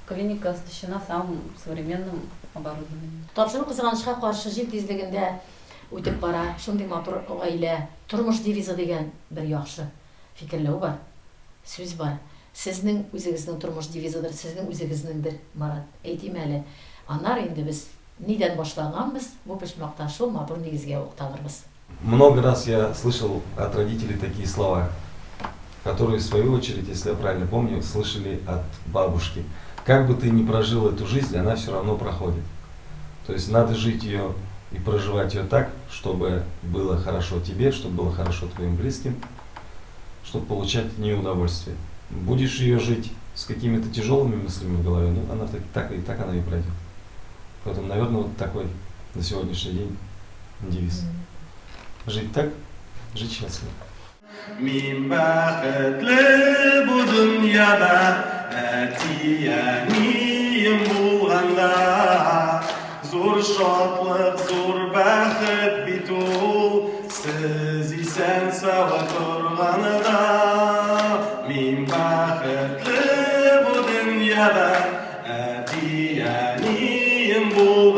клиника оснащена самым современным оборудованием. Тапшыру кызганычка каршы җил тизлегендә үтеп бара. Шундый матур гаилә, тормыш девизы дигән бер яхшы фикерләү бар, сүз бар. Сезнең үзегезнең тормыш девизыдыр, сезнең үзегезнеңдер, Марат. Әйтим әле. Аннары инде без нидән башланганбыз, бу почмакта шул матур нигезгә укталырбыз. Много раз я слышал от родителей такие слова, которые, в свою очередь, если я правильно помню, слышали от бабушки. Как бы ты ни прожил эту жизнь, она все равно проходит. То есть надо жить ее и проживать ее так, чтобы было хорошо тебе, чтобы было хорошо твоим близким, чтобы получать от нее удовольствие. Будешь ее жить с какими-то тяжелыми мыслями в голове, ну, она так, так и так она и пройдет. Поэтому, наверное, вот такой на сегодняшний день девиз. Жить так, жить счастливо. Мин бәхетле бу дөньяда, әти-әнием булганда. Зур шатлык, зур бәхет бит ул, сез исән-сау торганда. Мин бәхетле бу дөньяда, әти-әнием булганда.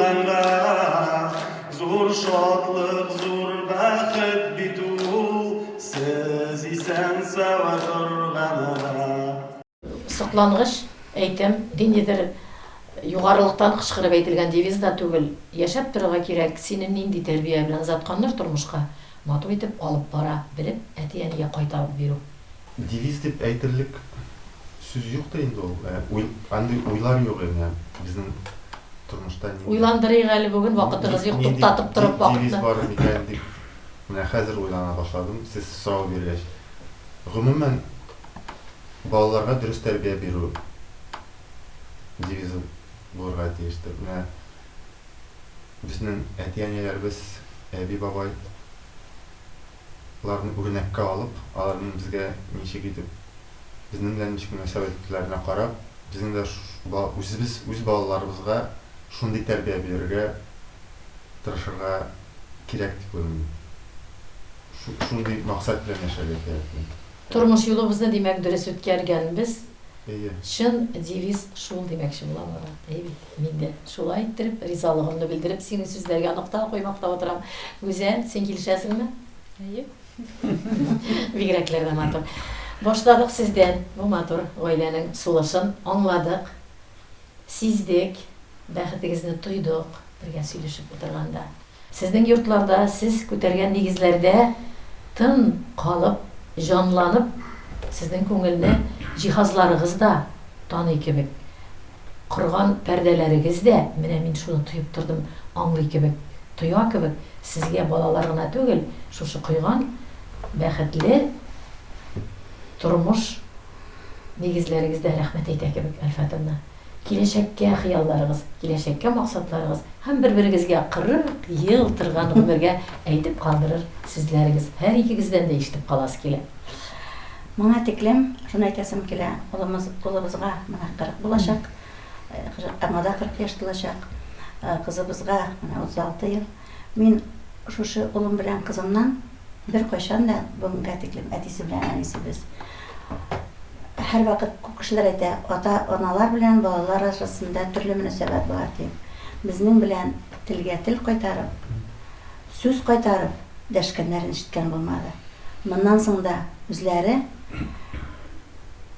шатлык, зур бәхет бит ул, Сез исән-сау торганда. Соклангыч әйтем, ниндидер югарылыктан кычкырып әйтелгән девиз да түгел. Яшәп торырга кирәк, сине нинди тәрбия белән озатканнар тормышка, матур итеп алып бара белеп, әти-әнигә кайтарып бирү. Девиз дип әйтерлек сүз юк та инде ул. Уй, андый уйлар юк инде безнең тормышта нинди. Уйландырыйк әле бүген, вакытыгыз юк, туктатып торып вакытны. Девиз бар микән дип менә хәзер уйлана башладым, сез сорау биргәч. Гомумән, балаларга дөрес тәрбия бирү девизы булырга тиештер. Менә безнең әти-әниләребез, әби-бабай ларны үрнәккә алып, аларның безгә ничек итеп, безнең белән ничек мөнәсәбәт итүләренә карап, безнең дә үзебез үз балаларыбызга шундый тәрбия бирергә тырышырга кирәк дип уйлыйм. Шундый максат белән яшәргә кирәк дип. Тормыш юлыбызны, димәк, дөрес үткәргәнбез. Әйе. Чын девиз шул димәкче булам, Марат. Әйе бит? Мин дә шулай иттереп, ризалыгымны белдереп, синең сүзләргә нокта куймакта утырам. Гүзәл, син килешәсеңме? Әйе. Бигрәкләр дә матур. Башладык сездән, бу матур гаиләнең сулышын аңладык, сиздек, бәхетегезне тойдык бергә сөйләшеп утырганда. Сезнең йортларда, сез күтәргән нигезләрдә тын калып, җанланып, сезнең күңелне җиһазларыгыз да таный кебек, корган пәрдәләрегез дә, менә мин шуны тоеп тордым, аңлый кебек, тоя кебек, сезгә балалар гына түгел, шушы койган бәхетле тормыш нигезләрегез дә рәхмәт әйтә кебек, Әлфәтовна. Киләчәккә хыялларыгыз, киләчәккә максатларыгыз һәм бер-берегезгә 40 ел торган гомергә әйтеп калдырыр сүзләрегез. Һәр икегездән дә ишетеп каласы килә. Моңа тиклем шуны әйтәсем килә, улымыз, улыбызга менә 40 булачак, аңа да 40 яшь тулачак, кызыбызга менә 36 ел. Мин шушы улым белән кызымнан беркайчан да бүгенгә тиклем әтисе белән әнисе без һәрвакыт күп кешеләр әйтә, ата-аналар белән балалар арасында төрле мөнәсәбәт бар дип. Безнең белән телгә тел кайтарып, сүз кайтарып дәшкәннәрен ишеткән булмады. Моннан соң да үзләре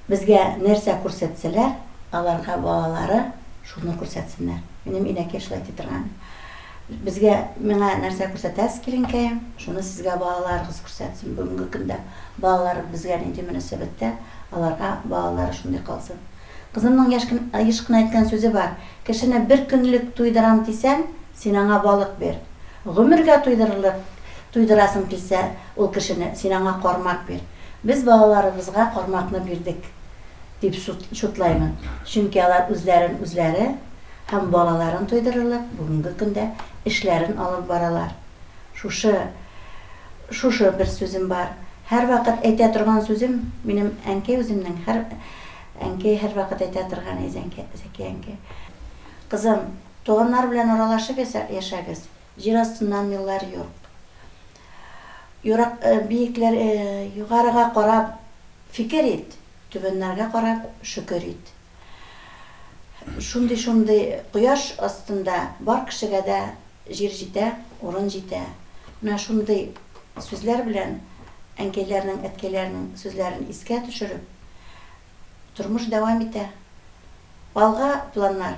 безгә нәрсә күрсәтсәләр, аларга балалары шуны күрсәтсеннәр. Минем инәкәй шулай ди торган. Безгә, миңа нәрсә күрсәтәсез, киленкәем, шуны сезгә балаларыгыз күрсәтсен. Бүгенге көндә балалар безгә нинди мөнәсәбәттә, аларга балалары шундый калсын. Кызымның яшь еш кына әйткән сүзе бар, Кешене бер көнлек туйдырам дисәң, син аңа балык бир. Гомергә туйдырырлык туйдырасың килсә ул кешене, син аңа кармак бир. Без балаларыбызга кармакны бирдек, дип чутлаймын. Чөнки алар үзләрен үзләре һәм балаларын туйдырырлык бүгенге көндә эшләрен алып баралар. Шушы, шушы бер сүзем бар. Һәрвакыт әйтә торган сүзем, минем әнкәй үземнең һәр, әнкәй һәрвакыт әйтә торган иде, әнкәй, Зәки әнкәй. Кызым, туганнар белән аралашып яшәгез, җир астыннан еллар юк. Юрак, биекләр, югарыга карап фикер ит, түбәннәргә карап шөкер ит. Шундый-шундый кояш астында бар кешегә дә җир җитә, урын җитә. Менә шундый сүзләр белән әнкәйләрнең, әткәйләрнең сүзләрен искә төшереп, тормыш дәвам итә. Алга планнар.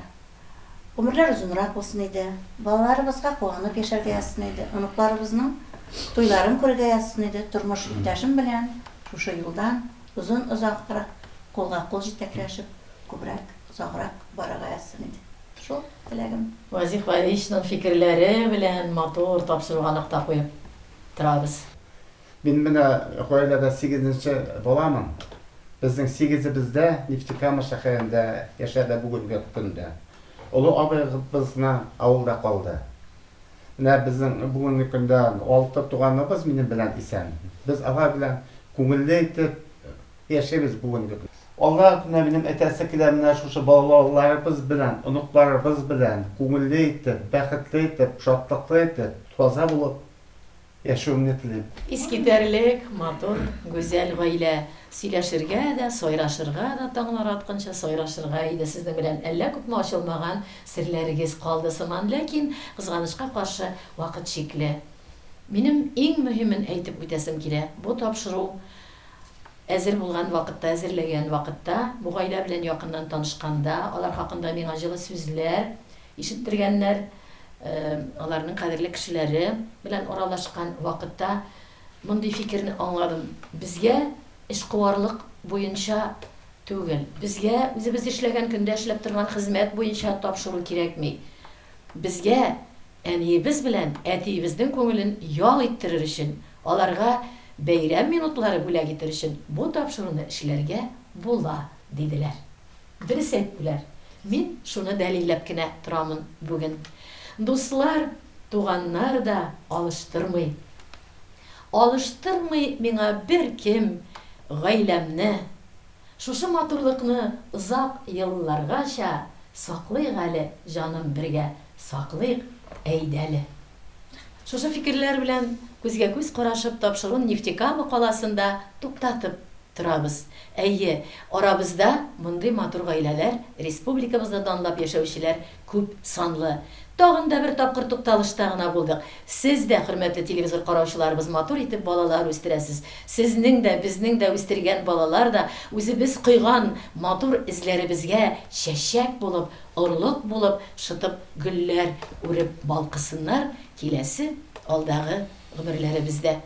Гомерләр озынрак булсын иде. Балаларыбызга куанып яшәргә язсын иде. Оныкларыбызның туйларын күрергә язсын иде. Тормыш иптәшем белән шушы юлдан озын-озаграк кулга-кул җитәкләшеп, күбрәк, озаграк барырга язсын иде. Шул теләгем. Вазих Валиевичның фикерләре белән матур тапшыруга нокта куеп торабыз. Мин менә гаиләдә сигезенче баламын. Безнең сигезебез дә Нефтекама шәһәрендә яшәде бүгенге көндә. Олы абыебыз гына авылда калды. Менә безнең бүгенге көндә алты туганыбыз минем белән исән. Без алар белән күңелле итеп яшибез бүгенге көндә. Алла менә минем әйтәсе килә, менә шушы балаларыбыз белән, оныкларыбыз белән күңелле итеп, бәхетле итеп, шатлыклы итеп, таза булып. яшәвемне телим. Искитәрлек, матур, гүзәл гаилә. Сөйләшергә дә, сайрашырга да таңнар атканчы сайрашырга иде сезнең белән. Әллә күпме ачылмаган серләрегез калды сыман, ләкин, кызганычка каршы, вакыт чикле. Минем иң мөһимен әйтеп үтәсем килә, бу тапшыру әзер булган вакытта, әзерләгән вакытта, бу гаилә белән якыннан танышканда, алар хакында миңа җылы сүзләр ишеттергәннәр, аларның кадерле кешеләре белән аралашкан вакытта мондый фикерне аңладым, безгә эшкуарлык буенча түгел, безгә үзебез эшләгән көндә эшләп торган хезмәт буенча тапшыру кирәкми. Безгә әниебез белән әтиебезнең күңелен ял иттерер өчен, аларга бәйрәм минутлары бүләк итер өчен бу тапшыруны эшләргә була, диделәр. Дөрес әйттеләр. Мин шуны дәлилләп кенә торамын бүген. Дуслар, туганнар да алыштырмый. Алыштырмый миңа беркем гаиләмне. Шушы матурлыкны озак елларгача саклыйк әле, җаным, бергә саклыйк, әйдәле. Шушы фикерләр белән күзгә-күз карашып тапшыруын Нефтекама каласында туктатып торабыз. Әйе, арабызда мондый матур гаиләләр, республикабызны данлап яшәүчеләр күп санлы. Тагын да бер тапкыр тукталышта гына булдык. Сез дә, хөрмәтле телевизор караучыларыбыз, матур итеп балалар үстерәсез. Сезнең дә, безнең дә үстергән балалар да үзебез койган матур эзләребезгә чәчәк булып, орлык булып шытып гөлләр үреп балкысыннар киләсе алдагы гомерләребездә.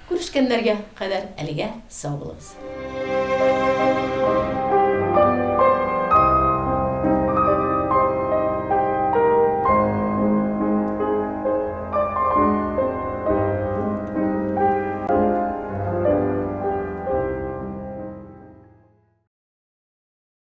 Күрешкәннәргә кадәр әлегә сау булыгыз.